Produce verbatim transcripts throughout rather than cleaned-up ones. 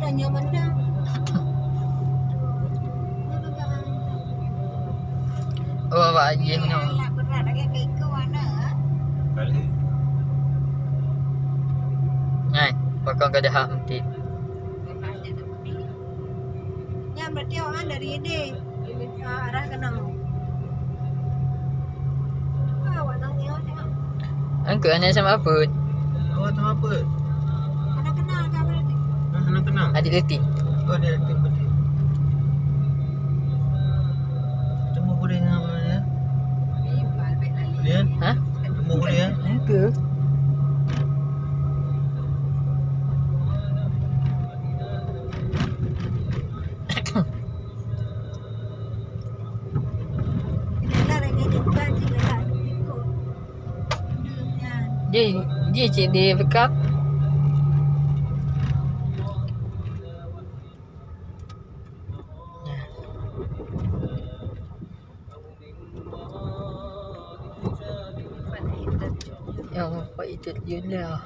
Nyoe mantong. Oh, awak jih nyoe. Alah, berat lagi ke ikau anak, ah? Kali. Nyan, pakon ka dah meuti. Nyan berarti awak dari ini, ah, arah ke enam. Engkau anak siapa pun? Oh, siapa pun? Anak kenal ke berarti? Hah, anak kenal? Adik Leti. Oh, adik Leti berarti. Temu boleh nama dia? Boleh? Hah? Temu boleh, ya? Engkau. Ji, ji cit di pickup. Ya Allah, Pak Idil Yunda.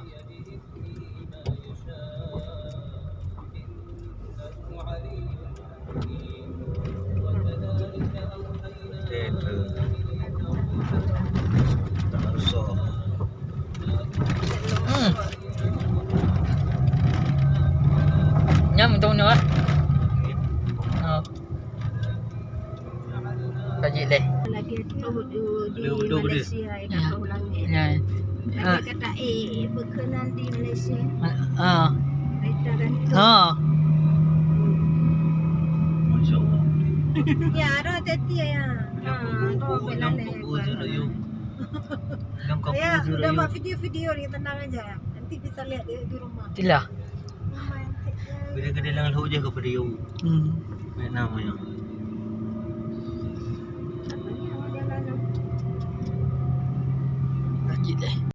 Hmm. Nyam untung nyoe, ah. Oh. Ka jih leh. Lagi tu di, di Malaysia, ya. Ya. Ada kata, eh, berkenan di Malaysia. Ah. Kereta gantung. Ah. Masya Allah. Ya, ada hati-hati ya. Ya, ada. Ya, udah buat video-video ni, tenang aja. Nanti bisa lihat di, di rumah. Itulah. Bila kita dalam lho je ke video. Hmm. Namanya.